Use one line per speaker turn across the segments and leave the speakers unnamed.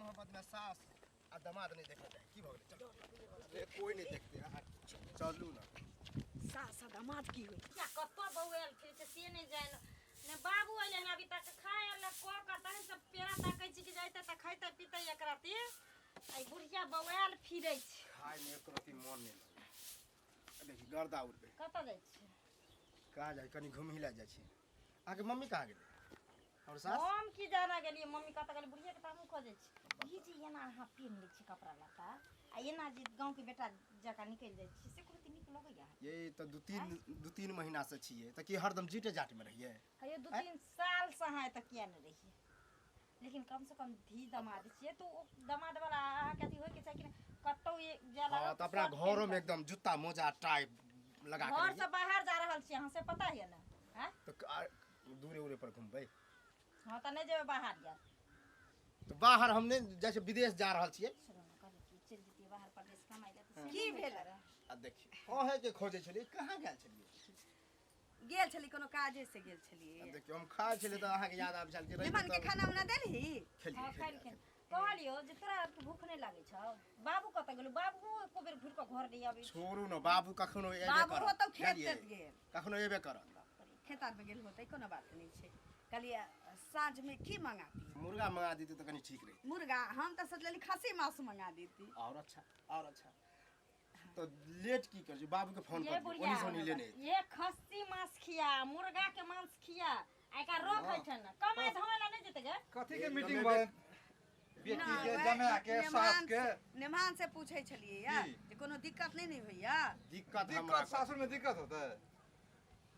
मोहब्बत में सास आ दमाद नहीं देखल जाए की भऽ गेलै चलू रे कोई नहीं देखते अहाँ चलू ना
सास आ दमाद की होइ
या कतऽ बौआयल फिर छै से नहि जानि ने बाबू अयलै हन अभी तक खाय आर लए कऽ कऽ तहन सब पेड़ा ताकै छी कि जैतै तऽ खैतै पीतै एक रत्ती आ ई बुढ़िया बौआयल फिरै छै
खाय में एको रत्ती मन नहीं लगै देखी गर्दा उड़बै
कतऽ जाइ छी
कहाँ जाइ कनि घुमही लए जाइ छी अहाँके मम्मी कहाँ गेलै और सास
हम की जाना गेलियै मम्मी कतऽ गेलै बुढ़िया के तऽ हमहूँ खोजै छी ई जे एना अहाँ पेन लै छी कपड़ा लत्ता आ एना जे गाँवके बेटा जकाँ निकलि जाइ छी से कोनो नीक लगैया
ये तऽ दू तीन महीना से छियै तऽ की हरदम जीटे जाट में रहियै?
हे 2-3 साल से अहाँ एतऽ किया नहि रहियै? लेकिन कम से कम धी दमाद छियै तऽ ओ दमाद वाला अहाँके अथी होइके चाही कि नहि? कतौ ये जाय
हाँ
लागत
तऽ अपना
शर्ट
घरोमे
पेन्ह कऽ।
एकदम जूता मोजा टाई लगा के
घर
रहियै।
से बाहर जा रहल छी अहाँ से पता यऽ ने? आँय?
तऽ दूरे उरे पर घुमबै।
हँ, तऽ नहि जेबै बाहर यार।
तऽ बाहर हम नहि जाइ छियै, विदेश जा रहल छियै।
सुनू ने, कहलियै कि चलि जैतियै बाहर परदेश कमाइ लए तऽ से
की
नहि
भेल?
होइत रहै।
आ देखियौ, अहेँके खोजै छलियै, कहाँ गेल छलियै?
गेल छली, कोनो काजे से गेल
आ
छलियै।
देखियौ, हम खाइ छलियै तऽ अहाँके याद आबि छल कि रहितै
मेहमान के
तब
खाना उना देलही?
खेलियै।
हँ,
खेलियै।
खेलखिन। कहलियौ जे तोरा आरके भूख नहि लागै छौ? बाबू कतऽ गेलौ? बाबू एको बेर घुरि कऽ घर नहि अबै छै।
छोड़ू ने, बाबू कखनो एबे
बाबू
करत।
होतौ खेत
बुझलियै?
तेत गेल।
कखनो एबे करत।
खेत आरमे गेल होतै, कोनो बात नहि छै। कहलियै साँझमे की मंगाती?
मुर्गा मंगा देतै तऽ कनि ठीक रहितै।
मुर्गा? हम तऽ सोचली खस्सी मांस मंगा देती।
और अच्छा, और अच्छा, तऽ लेट की करै छी? बाबूके फोन
ये
कर दियौ,
बुढ़िया
ओनी से ओनी लेने एतै।
ये खस्सी मांस खिया, मुर्गा के मांस खिया, आ एकरा रख एहिठाम, कमाइ धमाइ लए नहि जेतै गे?
कथी के मीटिंग बा बेटी के, जमाय के, सास के?
नेमान से पूछै छलियै या
की?
जे कोनो दिक्कत नहि ने होइया?
दिक्कत हमरा
दिक्कत? सासुर में दिक्कत होतै?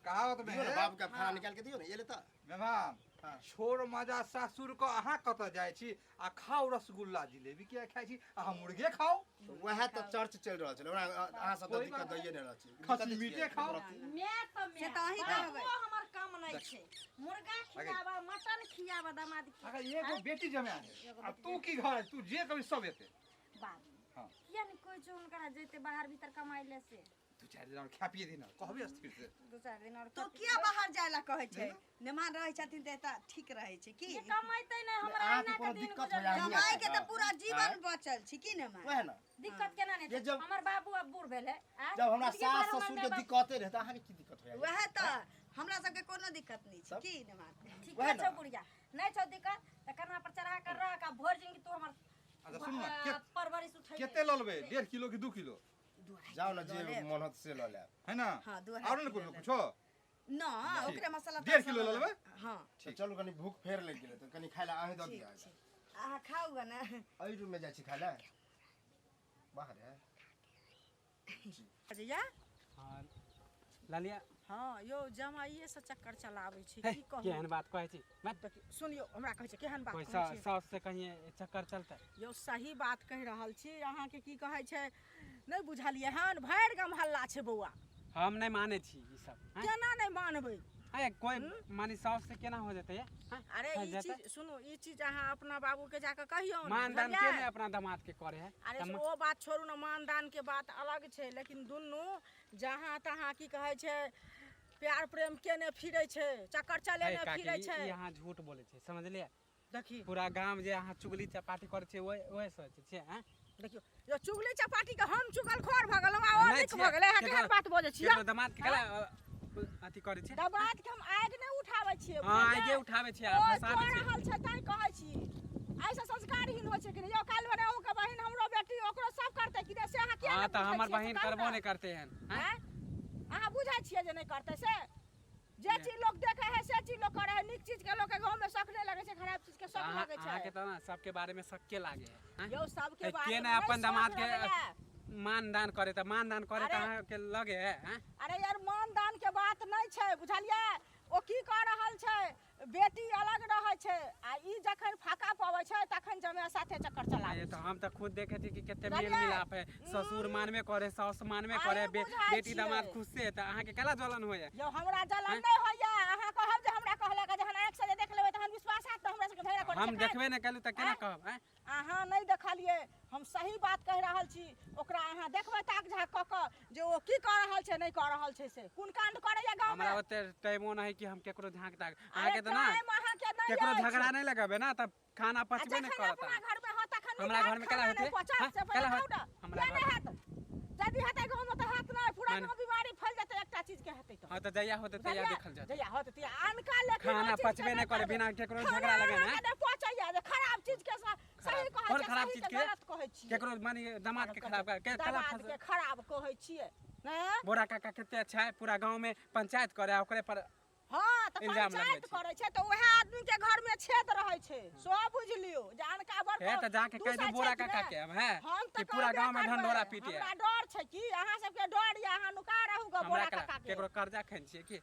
कहावत में
दियौ ने
है
बाबूके खाना निकालि के दियौ ने, एलै तऽ।
मेहमान।
हाँ।
छोड़ मजा सासुर के, अहाँ कतऽ जाइ छी आ खाउ रसगुल्ला जिलेबी किया खाइ छी? अहाँ मुर्गे खाउ।
तऽ उएह तऽ चर्च चलि रहल छलै। ओना अहाँ सब तऽ
कोइ
दिक्कत
बात
दैए नहि रहल छी।
खस्सी
दिक्कत
मीटे
छियै,
खाउ।
मैं तऽ
से तऽ अहीं
बाबुओ
कहबै।
हमर कम नहि छै। मुर्गा खियाबा, मटन खियाबा दमाद के।
अगर एगो बेटी जमाय है
एगो
आ
बेटी।
तू की घर है, तू जे कभी सब एते।
बाबू
हाँ।
किया नहि कहै छौ हुनकरा जेतै बाहर भीतर कमाइ ले से?
2-4 दिन और खा पिए दिन कहबे स्थिर से।
2-4 दिन और।
तो किया बाहर जाय ला कहै छै? नेमान रहै छथिन तऽ एतऽ ठीक रहै छै की?
जे कमाइते नहि, हमरा
अहाँके
एना
कोनो
के दिन
दिक्कत
गुजर
होइया?
कमाइ के तऽ पूरा जीवन
आँय?
बचल छै की नेमान?
वएह ने।
दिक्कत केना नहि
ये
छै? हमर बाबू आब बूढ़ भेलै आँय?
जब हमरा
जिंदगी
सास
भर हमर
ससुर के
माय बाप-
दिक्कते रहै तऽ अहाँके की दिक्कत होइया?
वएह तऽ, हमरा सबके कोनो दिक्कत नहि छै
तब?
की नेमान?
ठीके
वएह
छौ
ने।
बुढ़िया, नहि छौ दिक्कत तऽ कन्हा पर चढ़ा कर रख आ भरि जिंदगी तू हमर
अच्छा सुनू ने,
परवरिश उठै।
कते लऽ लेबै, 1.5 किलो कि 2 किलो?
जाउ ने, जे
लेब।
मन होत से लऽ लेब।
है ना?
हाँ, 2.5
और ने
किलो
कुछो
लेब।
कुछो?
न, ओकरे मसाला
1.5 किलो
तसाला
लऽ लेबै?
हाँ।
तऽ चलू, कनि भूख फेर लागि गेलै, तऽ कनि खाय लए अहीं दऽ
ठीक
दिअ।
छै, अहाँ खाउ ग ने।
एहि रूममे जाइ छी खाय लए, बाहर है।
जैया।
हाँ, ललिया।
हँ यौ, जमाइए से चक्कर चलाबै छै।
हे,
की कहू?
केहन बात कहै छी मत।
देखियौ, सुनियौ, हमरा कहै छै केहन बात
कोइ
कहै छी।
साउस से कहिए चक्कर चलतै?
यौ, सही बात कहि रहल छी अहाँके। की कहै छै, नहि बुझलियै हन? भरि गाम हल्ला छै बौआ।
हम नहि मानै छी ई सब, हैं?
केना नहि मानबै?
अरे कोइ मानी साउस से केना हो जेतै, हैं?
अरे
हो
ई
जेतै?
चीज सुनू, ई चीज अहाँ अपना बाबूके जाकऽ कहियौ।
मान दान के नहि अपना दामाद के करे है।
अरे
तऽ
ओ बात छोड़ू ने, मान दान के बात अलग छै, लेकिन दुनू जहाँ तहाँ की कहै छै, प्यार प्रेम केने फिरै छै, चक्कर
हे
चलेने
काकी,
फिरै
ई
छै।
ई अहाँ झूठ बोलै छै, समझलियै?
देखी।
पूरा गाम जे अहाँ चुगली चपाटी करै छियै, ओहि ओहि सोचै छियै, हैं?
देखियौ यो, चुगली चपाटी के हम चुगलखोर भऽ गेलहुँ आ ओ
नहि
नीक
छियै।
भऽ गेलै? अहाँ केहन बात बजै छियै?
केकरो दामाद के केला अथी करै छियै?
दमाद के हम आगि नहि उठाबै छियै।
हँ,
बुझलियै?
आगे उठाबै छियै आ
ओ
फसाबै
कऽ
छियै।
रहल छै तैं कहै छी। एहिसँ संस्कारहीन होइ छै कि नहि यौ? काल्हि भने अहूँके बहिन, हमरो बेटी, ओकरो सब करतै कि नहि, से अहाँ किया
हँ
नहि
तऽ
बुझै
हमर
छियै से
बहिन
कहू
करबो
ने।
नहि करतै हन, हैं?
आँय? अहाँ बुझै छियै जे नहि करतै से? जे चीज लोक देखै है से चीज लोक करै है। नीक चीज के लोक के गाँव में शौक नहि लगै छै, खराब चीज के शौक
अहाँ
लगै छै।
अहाँके तऽ ने सबके बारे में शक्के लागे है, हैं?
यौ, सबके
ए,
बारे
के
में
नहि अपन
शौक
दामाद के
लगैया।
मान दान करे तऽ मान दान करे तऽ
अरे-
अहाँके लगे है, हैं?
अरे यार, मान दान के बात नहि छै, बुझलियै? ओ की कऽ रहल छै, बेटी अलग रहै छै आ ई जखन फाका पबै छै तखन जमाय साथे चक्कर चलाबै
ये
छै।
तऽ हम तऽ खुद देखे छी कि कते मेल
बुझलियै?
मिलाप है। ससुर मानबे करे, सास मानबे
अहीं
करे,
बुझाइ
बेटी
छियै।
दामाद खुश से, तऽ अहाँके केला जलन होइए?
यौ, हमरा जलन
हैं?
नहि होइया। अहाँ कहब जे हमरा कहलक, जहन आँखि से जे देख लेबै तहन विश्वास हैत? तऽ हमरा सबके झगड़ा करै
हम
छै।
देखबे नहि केलहुँ तऽ केना
आँय?
कहब, आँय?
अहाँ नहि देखलियै, हम सही बात कहि रहल छी। ओकरा अहाँ देखबै ताक झाक कऽ कऽ जे ओ की कऽ रहल छै, नहि कऽ रहल छै, से कोन काण्ड करैया गाँव
हमरा
मे।
ओते टाइमो नहि कि हम केकरो झाँक ताक
अरे
अहाँके तऽ ना
टाइम अहाँके नहि
केकरो
अछि।
झगड़ा नहि लगेबै ना तऽ खाना
आ
पचबे नहि
जखन
करत।
अपना घर मे होत तखन
हमरा
नीक
घर में केला
खाना नहि
होतै?
पचत,
हाँ,
से पहिले
केला
कहू
होत?
ने।
हमरा
किया
घर
नहि हैत? यदि हेतै गाँवमे तऽ हैत नहि, पूरा
माने-
गाँव बीमारी फैल जेतै एकटा चीज के हेतै तऽ।
हाँ तऽ जहिया होतै तहिया
बुझलियै?
देखल जेतै।
जहिया होतै तहिया। अनका लेकिन
खाना
ओहि चीजके
पचबे नहि करे
करबै।
बिना केकरो
खाना
झगड़ा लगेने।
अहाँके नहि पचैया जे खराब चीज के सही कहै
कोन
छियै,
खराब
सही
चीज
के
के?
गलत कहै छियै।
केकरो माने दामाद के खराब के केला
दामाद के खराब कहै छियै। ने?
बोरा काका कते अच्छा है पूरा गांव में पंचायत करे आ ओकरे पर
हाँ तऽ
इल्जाम लगबै
पंचायत
छै।
करै छै तऽ उएह आदमी के घर में छेद रहै छै सब बुझि लियौ जे अनका बड़
हे तऽ जाके कहि दू
दूसै
बोरा
छै कि
काका
नहि?
के अब है
हम
कि
तऽ
पूरा
कहबे
गांव में
करबै।
ढंढोरा पीटे
हमरा डर छै की अहाँ सबके डर या अहाँ नुका रहू ग
हमरा
बोरा
केला
काका के
केकरो कर्जा खेन छियै की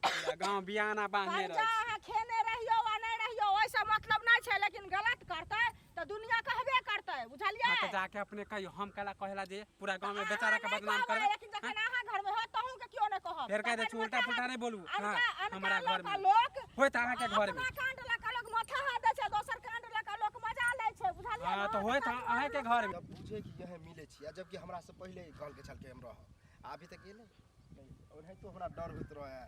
पूरा गांव बियाना बांधने
कर्जा
रहै छै।
अहाँ खेने रहियौ आ नहि रहियौ ओहिसँ मतलब नहि छै लेकिन गलत करतै तऽ दुनिया कहबे करतै बुझलियै
हाँ तऽ जाके अपने कहियो हम केला कहेला जे पूरा गांव में
अहाँ
बेचारा के
नहि
बदनाम
कहबै,
करबै
लेकिन जखन अहाँ घर में होत तहूँ के केओ नहि कहत
फेर कहि दै
तखन
छी उल्टा
माथा
पुल्टा
हाथ-
नहि बोलू हाँ
अनका अनका
हमरा
लऽ
घर
कऽ
में
लोक
होइत अहाँके घर में
अपना कांड लऽ कऽ लोक माथा हाथ दै छै दोसर कांड लऽ कऽ लोक मजा लै छै बुझलियै
हाँ
ने?
तऽ होइत अहाँके घर में
जब बुझे कि यह मिले छी आ जबकि हमरा से पहिले कहल के छल के हम रहब आ अभी तक एलै नहि ओनाहितो हमरा डर होइत रहे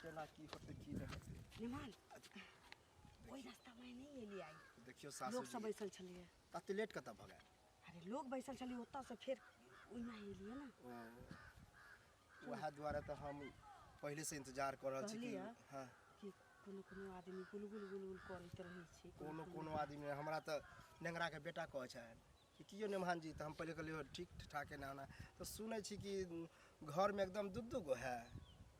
केना की होतै की नहि होतै।
निमान ओहि रास्तामे नहि एलियै आइ
देखियौ सासू
लोक सब
जी
बैसल छलैए
तते लेट कतऽ भऽ गेल
अरे लोक बैसल छलै ओतऽसँ फेर ओहिना एलियै ने
ओ उएह दुआरे तऽ हम पहिलेसँ इंतजार कऽ रहल छी कि
कहलियै।
हँ
कि कोनो कोनो आदमी गुलगुल गुलगुल करैत रहै छै
कोनो कोनो आदमी नहि, हमरा तऽ नेंगराके बेटा कहै छनि कि कियो नेमहान जी तऽ हम पहिले कहलियै ठीक ठाक एना ओना तऽ सुनै छी कि घरमे एकदम दू दू गो है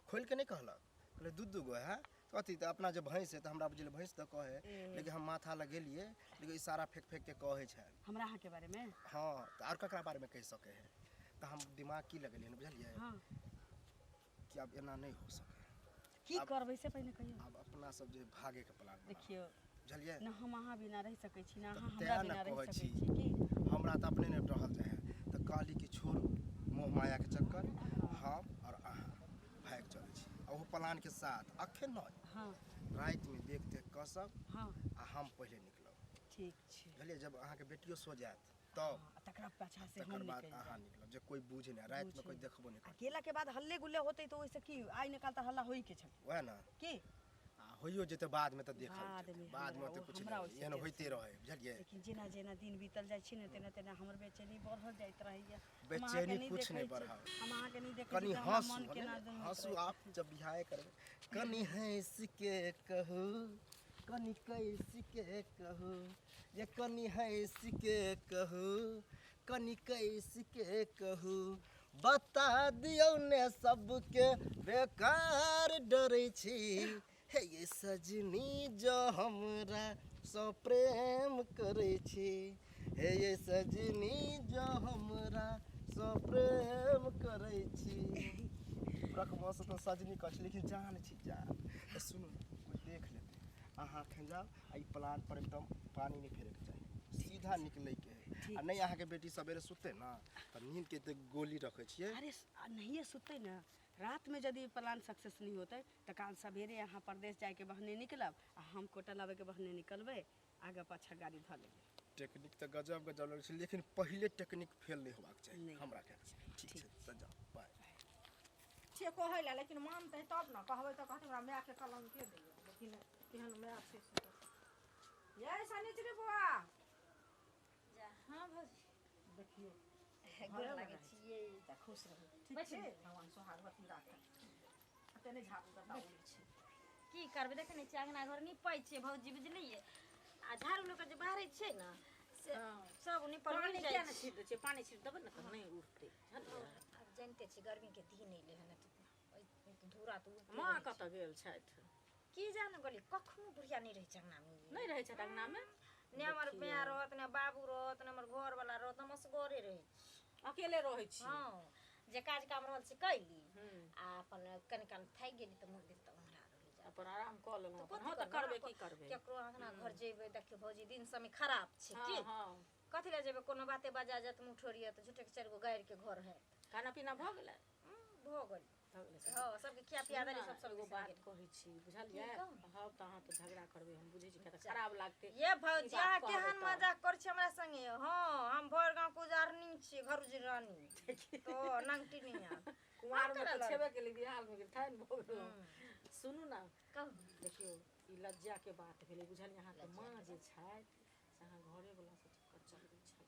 खोलि कऽ नहि कहलक कहलै दू दू गो है तऽ अथी तऽ अपना जे भैंस है तऽ हमरा बुझलियै भैंस तऽ कहै लेकिन हम माथा लगेलियै लेकिन इशारा फेंक फेंक के कहै छनि
हमरा अहाँके बारेमे
हँ तऽ आओर ककरा बारेमे कहि सकै है तऽ हम दिमाग की लगेलियै हन बुझलियै
हँ
कि आब एना नहि हो सकै
की करबै से पहिने कहियौ
आब अपना सब जे भागेके प्लान बनाउ
देखियौ
बुझलियै
न हम अहाँ बिना रहि सकै छी न
तऽ
अहाँ
तें
हमरा
ने
बिना रहि
कहै
सकै
छी।
छी की
हमरा तऽ अपने नहि रहल जाइ है तऽ कहली कि छोड़ू मोह मायाके चक्कर हम आओर अहाँ भागि चलै छी आ ओहो प्लानके साथ अखन नहि
हँ
रातिमे देख देख कऽ सब
हँ
आ हम पहिले निकलब
ठीक छै
बुझलियै जब अहाँके बेटियो सो जायत तब
आ तकरा पाछा से हम
तकर बाद
निकलि
अहाँ
जायब
निकलब जे कोइ बुझे नहि रातिमे कोइ
बुझे।
देखबो नहि
आ
करत
गेला के बाद हल्ले गुल्ले होतै तऽ ओहिसँ की आइ निकाल तऽ हल्ला होइके छलै
वएह ने
की
आ होइयो जेतै बादमे तऽ देखल
बादमे
जेतै बादमे
हमरा
ओते
ओ-
किछु
हमरा
नहि
ओहिसँ
एहन
टेंशन
होइते रहै बुझलियै
लेकिन जेना जेना दिन बीतल जाइ छै ने तेना तेना हमर बेचैनी बढ़ल जाइत रहैया हम अहाँके
बेचैनी
नहि
कुछ नहि
देखै छी
बढ़ाओ
हम अहाँके नहि देखै छी
कनि
तऽ हमरा
हँसू
मन केना दुन होइत
हँसू
रहैया।
आप जब बियाहे करबै कनि हँसि के कहू कनि कैसि के कहू जे कनि हँसि के कहू कनि कैसि के कहू बता दियौ ने सबके बेकार डरै छी हे ये सजनी जो हमरा सँ प्रेम करै छी हे ये सजनी जो हमरा सँ प्रेम करै छी रकमसँ तऽ सजनी कहै छी लेकिन जान छी जान तऽ सुनू ने कोइ देख लेतै अहाँ एखन जाउ आ ई प्लान पर एकदम पानी नहि फेरैके चाही सीधा निकलैके है आ नहि अहाँके बेटी सवेरे सुततै ने तऽ नींदके एते गोली रखै छियै
अरे नहिए सुततै ने रात में यदि प्लान सक्सेस नहीं होतै तऽ काल सवेरे अहाँ परदेश जाइके बहने निकलब आ हम कोटा लाबैके बहने निकलबै आगा पाछा गाड़ी धऽ लेबै
टेक्निक तऽ गजब गजब लगै छै लेकिन पहिले टेक्निक फेल नहि होबाक चाही
नहि
हमरा ख्याल से ठीक छै तऽ जाउ बाय
छियै कहै लए लेकिन मानतै तब ने कहबै तऽ कहतै हमरा मायके कलंके दैया लेकिन केहन माय छै से तऽ। यै शनिचरी बौआ
जा हाँ भौजी
देखियौ
गोर लागै छियै
तऽ खुश रहू ठीक छै भगवान सोहागवती राखै एते नहि झाड़ू गन्दा उड़ै छै
की करबै देखै नहि छियै अङ्गना घर निपै छियै भौजी बुझलियै आ झाड़ू लऽ कऽ जे बाहरै छियै ने से सब निपल
पानी
उड़ि
किया
जाइ
ने
छै
छीट दै छियै पानी छीट देबै ने तऽ नहि उठतै बुझलियै
आब जानिते छियै गर्मीके दिन एलै हन तऽ ओहि धूरा तऽ उड़िते
माँ
रहै छै।
कतऽ गेल छथि
की जाने गेलियै कखनो बुढ़िया नहि रहै छै अङ्गनामे
नहि रहै छथि अङ्गनामे
ने हमर माय रहत ने बाबू रहत ने हमर घरवला रहत हम असगरे रहै छी
अकेले रहै छी
हँ जे काज काम रहल से कैली
हूँ।
आ अपन कनि काल थाकि गेली तऽ मोन भेल तऽ ओंघरा रहली जा
अपन आराम कऽ लेलहुँ
तऽ
अपन
कथी
हँ तऽ
करबै
करबै की करबै
केकरो अङ्गना घर जेबै देखियौ भौजी दिन समय खराब छै
हँ
की
हँ
कथी लए जेबै कोनो बाते बजा जायत मुँह ठोरियत तऽ झूठेके चारि गो गाड़िके घर हैत
खाना पीना भऽ गेलै
भऽ गेल
भऽ गेलै
हँ सबके खिया पिया
सुनू
देली
ने,
सब सब
एगो
दिसन
बात
गेल
कहै छी बुझलियै
की कहू?
हँ तऽ अहाँ तऽ झगड़ा करबै हम बुझै छी किया तऽ खराब लागतै
ये भौजी
ई बात
अहाँ
कहबै
केहन
तऽ।
मजाक करै छी हमरा संगे हँ हम भरि गाँव के उजारनी छी घर उजरानी तो नंगटी नहीं
कुमारमे
केना
तऽ
लड़बै?
छेबे केली बिहारमे गेल थान भऽ गेलहुँ सुनू ने
कहू
देखियौ ई लज्जाके बात भेलै बुझलियै अहाँके माँ जे छथि से अहाँ घरेवलासँ चक्कर चलबै छथि,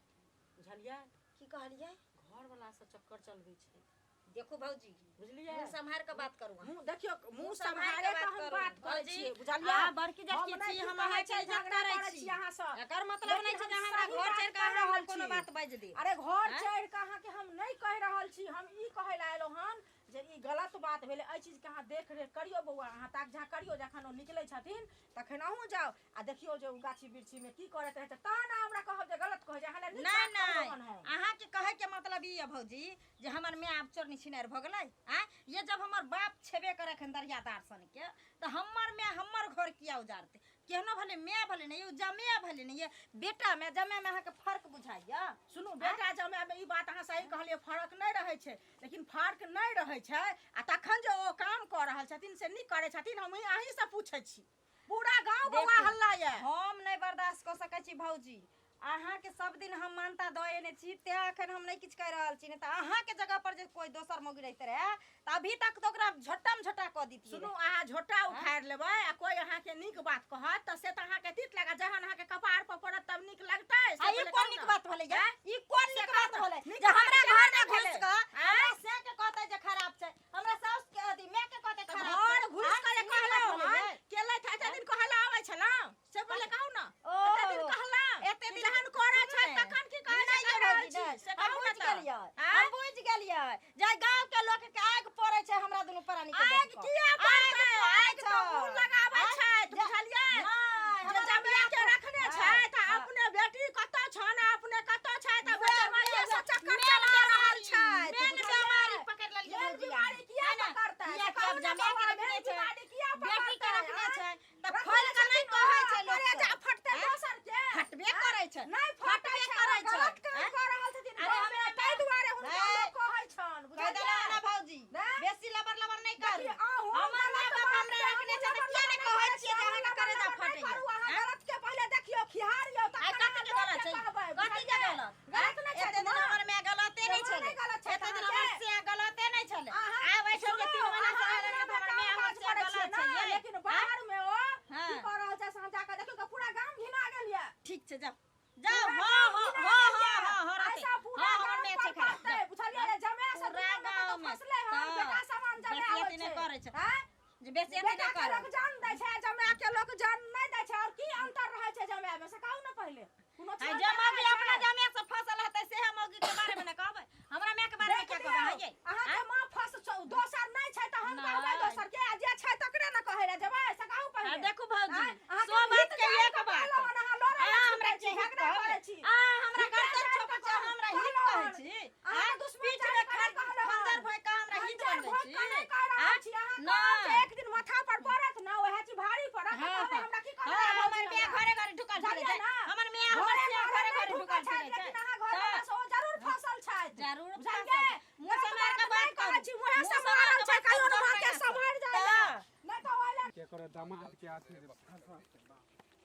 बुझलियै?
की कहलियै?
घरवलासँ चक्कर चलबै छथि।
देखू भौजी,
बुझलियै?
मुँह सम्हारि कऽ बात करू अहाँ।
मुँह देखियौ, मुँह
मुँह सम्हारि
सम्हारे
कऽ
कऽ हम
बात
बात
करू।
करै
भौजी,
छियै, बुझलियै?
अहाँ बड़की
हम
जेठकी
नहि
छी,
की
हम
कहै
अहाँके
छी,
इज्जत
झगड़ा
करै
करै
छी।
छी अहाँसँ।
एकर मतलब नहि
लेकिन
छै जे
हम
हमरा
सही
घर
बात
चढ़ि कऽ
कहि
अहाँ हमरा
रहल
कोनो
छी।
बात बाजि देब।
अरे घर
आँय?
चढ़ि कऽ अहाँके हम नहि कहि रहल छी, हम ई कहै लए अयलहुँ हन जे ई गलत बात भेलै। एहि चीजके अहाँ देख रेख करियौ बौआ, अहाँ ताक झाँक करियौ। जखन ओ निकलै छथिन तखन अहूँ जाउ आ देखियौ जे ओ गाछी बिरछीमे की करैत रहै छै, तहन अहाँ हमरा कहब जे गलत कहै छै। अहाँ लए नीक
नहि
बात कहलहुँ
नहि
हन हम।
अहाँके कहैके मतलब ई यऽ भौजी जे हमर माय आब चोरनी छिनारि भऽ गेलै? आँय ये, जब हमर बाप छेबे करे एखन दरियादार सनके, तऽ हमर माय हमर घर किया उजारतै? केहनो भले माय भले नहि, ओ जमे भले नहि, ये बेटा माय जमे मे अहाँके फर्क बुझाइया?
सुनू, बेटा जमायमे ई बात अहाँ सही कहलियै, फर्क नहि रहै छै। लेकिन फर्क नहि रहै छै आ तखन जे ओ काम कऽ रहल छथिन से नीक करै छथिन? हम अहीँसँ पूछै छी, पूरा गाँव बौआ
देखू,
हल्ला यऽ।
हम नहि बर्दाश्त कऽ सकै छी भौजी। अहाँके सब दिन हम मानता दऽ एने छी, तें एखन हम नहि किछु कहि रहल छी, नहि तऽ अहाँके जगह पर जे कोइ दोसर मौगी रहिते रहए तऽ अभी तक तऽ ओकरा झोट्टामे झोट्टा कऽ दितियै।
सुनू, अहाँ झोटा उखाड़ि लेबै आ कोइ अहाँके नीक बात कहत तऽ से तऽ अहाँके तीत लागत। जहन अहाँके कपार पर पड़त तब नीक लगतै? से
आ ई
पहिले
कोन
कहू
नीक
ने।
बात भेलै ये? ई कोन
से
नीक
कहू
बात
ने,
भेलै
नीक
जे
बात
हमरा
केहन
घर में
भेलै?
घुसि कऽ
आँय?
हमरा से के कहतै जे खराब छै, हमरा साउस के अथी माय के कहतै
तऽ
खराब छै?
घर घुसि
आँय?
कऽ जे
ई नीक बात
कहलहुँ
भेलै
हन
ये?
केलथि, एते दिन कहै लए आबै छलहुँ? से पहिले कहू ने।
ओ
एते दिन कहलहुँ
एते
कि
दिन
जहन करै
सुनू
छै
ने।
तखन की कहै छै
नहि
कहि
ये
रहल
भौजी,
छी
नहि।
से
हम
कहू ने
बुझि
तऽ।
गेलियै,
आँय?
हम बुझि गेलियै जे गाँव के लोक के आगि पड़ै छै हमरा दुनू प्राणी के
आगि
देख कऽ।
किया
आगि
पड़तै?
पड़ै
आगि तऽ
छै।
उ लगाबै
आँय?
छै,
जे-
बुझलियै?
नहि,
जे
हमरा
जमिया के रखने
हँ,
छै तऽ
हँ।
अपने बेटी कतऽ छन आ अपने कतऽ छै, तऽ
वएह,
जमाइये से
वएह,
चक्कर
मेन
चला रहल
बीमारी,
छै,
मेन
बुझलियै?
बीमारी पकड़ि लेलकै
मेन
भौजी
बीमारी किया
है ने?
पकड़तै?
किया
से
कि
कहू
आब
ने
जमा
बौआ,
के रखने
मेन
छै,
बीमारी किया
बेटी के
पकड़तै?
रखने
आँय?
छै तऽ
रखने
खोलि कऽ नहि
छथिन
कहै
ओ,
छै लोक
करेजा
सब।
फटतै
आँय?
दोसर के।
फटबे करै छै,
नहि फटै
फटबे
छै,
करै छै।
गलत काम
आँय?
कऽ रहल छथिन
अरे
गाँवमे,
हमरा
ताहि दुआरे हुनका
हे,
लोक कहै छनि,
कहि देलहुँ
बुझलियै?
ने भौजी,
नहि?
बेसी लबर लबर नहि करू।
देखियौ, अहूँ
हमर
गलत
माय बाप
बात
हमरा
के
रखने
हमहूँ
छै तऽ
लबर
किया नहि
लबर
कहै
करै
छियै
छी,
जे
अहाँ
अहाँके
लबर
करेजा
लबर नहि
फटैया?
करू, अहाँ
आँय?
गलत के पहिले देखियौ, खिहारियौ,
आइ
तखन
कथी
अहाँ
के गलत
लोकके
छै?
कहबै,
कथी के
बुझलियै?
गलत?
गलत नहि छै
एते दिन
माँ।
हमर माय गलते नहि
जमा
छलै,
नहि गलत छै
एते दिन हमर
अहाँके।
से गलते नहि छलै।
अहाँ
आब एहिठाम जे
सुनू,
3 महीना से
अहाँ
आयल
अंगनामे
तऽ हमर
काम
माय हमर
काज
से
करै छियै
गलत छै
ने,
यै।
लेकिन
आँय?
बाहरमे ओ
हँ।
की कऽ रहल छै से अहाँ जाकऽ देखियौ तऽ पूरा गाम घिना गेल यऽ।
ठीक छै, जाउ जाउ।
पूरा
हँ
गाम
हँ
घिना
हँ
गेल
हँ
यऽ।
हँ हँ रहतै।
ऐसा पूरा
हँ, हमर
गाम
माय छै
पर
खराब।
पड़तै,
जाउ।
बुझलियै? जमाय से
पूरा
दुनियामे कतौ
गाँवमे
फसले हन,
तऽ
बेटा समान जमाय
बेसी
होइ
अथी नहि
छै।
करै छै।
आँय?
जे बेसी अथी
बेटा
नहि
के
करू।
लोक जान दै छै, जमाय के लोक जान नहि दै छै। और की अंतर रहै छै जमाय मे, से कहू ने पहिले। कोनो
आ
चीज
जे
अंतर
मौगी
रहै
अपना
छै?
जमाय से फसल हेतै सेहे मौगी के बारे मे ने कहबै। हमरा माय के बारे मे
देख
क्या
लियौ,
कहबै हँ यै?
अहाँके
आँय?
माँ फस दोसर नहि छै तऽ हम कहबै
नहि।
दोसर के? आ जे छै तकरे ने कहै लए जेबै, से कहू
आ
पहिले।
देखू भौजी,
आँय? अहाँके
सो
हम
बात
हित
के
जानि
एक
कऽ
बात।
कहलहुँ हन, अहाँ लड़ै लए
अहाँ हमरा
छूटै छी,
के हित
झगड़ा
कहबै?
करै छी।
अहाँ हमरा
हित
गर्दन
जानि
छोपै
कऽ
छी, अहाँ हमरा हित
कहलहुँ
कहै
हन।
छी?
अहाँके
आँय?
दुश्मन
पीठ
जानि
मे
कऽ नहि कहलहुँ
खंजर
हन।
भोंकि कऽ हमरा हित
खंजर
बनबै
भोंकि
छी?
कऽ नहि कहि रहल
आँय?
छी। अहाँ कहब जे
नहि।
एक दिन माथा पर पड़त ने, ओएह चीज भारी पड़त, तऽ
हँ
कहबै
हँ
हमरा की कहने
हँ
रहै
हमर
भौजी
माय
हमरा।
घरे घरे ढुकल फिरै
बुझलियै
छै।
ने?
हमर माय हमर
घरे
से
घरे
घरे
नहि
घरे
ढुकै
ढुकल
छथि,
फिरै छै।
लेकिन अहाँ घर
तऽ
वाला से ओ जरूर फसल छथि।
जरूर
बुझलियै?
फसल। मुँह
गलत
सम्हारि
बात
कऽ
नहि
बात
कहै
करू।
छी, मुँहे
मुँह
से
सम्हारि
मारल
कऽ
छै,
बात
कहियो
करू
ने माँ के
जखन से।
सम्हारि जाइ
तऽ
लए। नहि तऽ ओहि लए
केकरो दामाद के अथी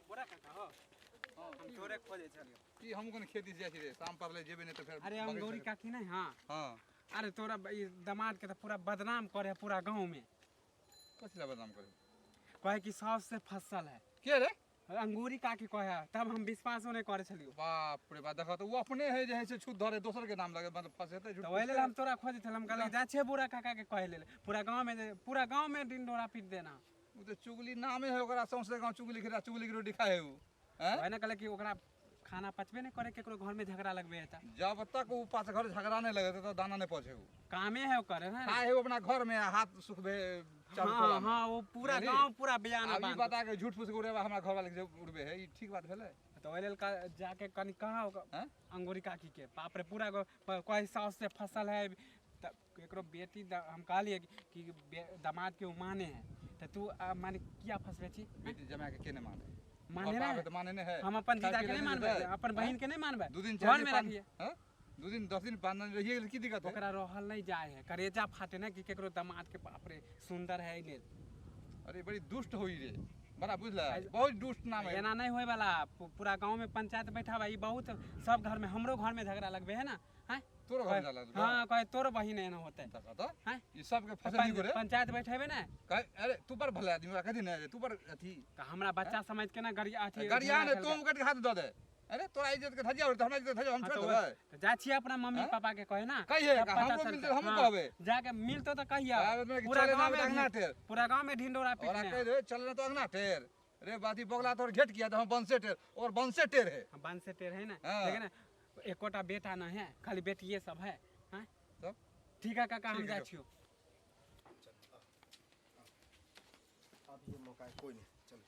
बोरा काका हो, हम तोरे खोजै छलियौ।
की हमहूँ कनि खेत दिस जाइ छी रे, शाम पड़लै, जेबै नहि तऽ फेर
अरे हम
बगैर
गौरी
सकै।
काकी नहि? हाँ।
हँ।
अरे तोरा ई दामाद के तऽ पूरा बदनाम करे है पूरा गाँव में।
कथी लए बदनाम करे?
कहे कि साउस से फसल है।
के रे?
अंगूरी काकी कहे है, तब हम विश्वासो नहि करे छलियौ।
बाप रे बाप, देखऽ तऽ ओ अपने है जे है से छूत धरे, दोसर के नाम लगे मतलब फसेतै झूठ।
तऽ ओहि लेल हम तोरा खोजै छलियौ। हम कहलियै जाइ छियै बूढ़ा काका के कहै लेल, पूरा गाँव में पूरा गाँव में ढिंढोरा पीट देना।
ओ तऽ चुगली नामे है ओकरा, सौंसे गाँव चुगली खेला, चुगली के रोटी खाए है उ। हैं?
वही ने कहले कि ओकरा खाना पचबे नहि करे, केकरो घर में झगड़ा लगबे है तऽ।
जब तक ओ पास घर झगड़ा नहीं लगे तो दाना नहीं पहुंचे उ।
कामे है ओकर है ने।
खाए है उ अपना घर में आ हाथ सुखबे चारू
हाँ
टोला में।
हाँ, वो पूरा
बुझली?
गाँव पूरा बयान
आब ई
बांध
बता के झूठ फूस के उड़ेबा हमरा घर वाले के जे उड़बे है, ई ठीक बात भेलै?
तऽ ओहि लेल जाके कनि कहा
हैं?
अंगूरी काकी के बाप रे पूरा कहे साउस से फसल है, तऽ केकरो बेटी हम कहलियै कि दामाद के ओ माने है तऽ तू माने किया फसबै छी?
बेटी जमाए के के नहि माने?
माने
घर पर
ने?
आबे तऽ माने नहि है।
हम अपन
खाय
जीजा के
पी
नहि
लए
मानबै?
देतै?
अपन बहिन के नहि मानबै?
2 दिन
घर
4 दिन
में
पाँच
रखिए।
हैं? 2 दिन 10 दिन 5 दिन रहिए गेल, की दिक्कत है?
ओकरा रहल नहीं जाए है, करेजा फाटे ना कि केकरो दामाद के बाप रे सुंदर है लेल।
अरे बड़ी दुष्ट होई रे बड़ा, बुझला? बहुत दुष्ट नाम है।
एना नहीं होए वाला। पूरा गांव में पंचायत बैठावा। ई बहुत सब घर में, हमरो घर में झगड़ा लगबे है ना हैं?
तोरो घर में झगड़ा लगबे?
हाँ, कहे तोरो बहिन एना होते।
देखा तऽ
हैं?
ई सबके फसल करे।
पंचायत बैठेबे ना।
कहे अरे तू बड़ भला आदमी, ओकरा कथी ने तू बड़ अथी।
तऽ हमरा बच्चा समझ के ना गरिया अथी
गरिया
झगड़ा
ने
केलकै।
तुम कट हाथ दऽ दे। अरे तोरा इज्जत के धज्जिया उड़तै, हमरा इज्जत के धज्जिया हम
हाँ,
छोड़
तो
देबै।
तो जा छियै अपना मम्मी
हाँ?
पापा के कहे ना,
कहिए,
तब पता
हमरो
चलतै।
मिलतै, हमहूँ
हाँ,
कहबै।
जाके मिलतो तऽ कहिया
आबे में कि
पूरा
चले ना
गाँव
आबे
में
तऽ अंगना टेर।
पूरा गाँव में ढिंढोरा
ओकरा
पीटने
कहि
है।
देबै चल ना तो अंगना टेर। रे बाती बगला तोर घेट किया तऽ हम बंसे टेर और बंसे टेर है।
हाँ, बंसे से टेढ़ है ना।
हाँ।
लेकिन एकोटा बेटा न है, खाली बेटिए सब है। हाँ?
तब?
ठीक है काका, हम
ठीक है,
जाइ
जो।
छियौ।
अब ये मौका है, कोई नहीं, चलो।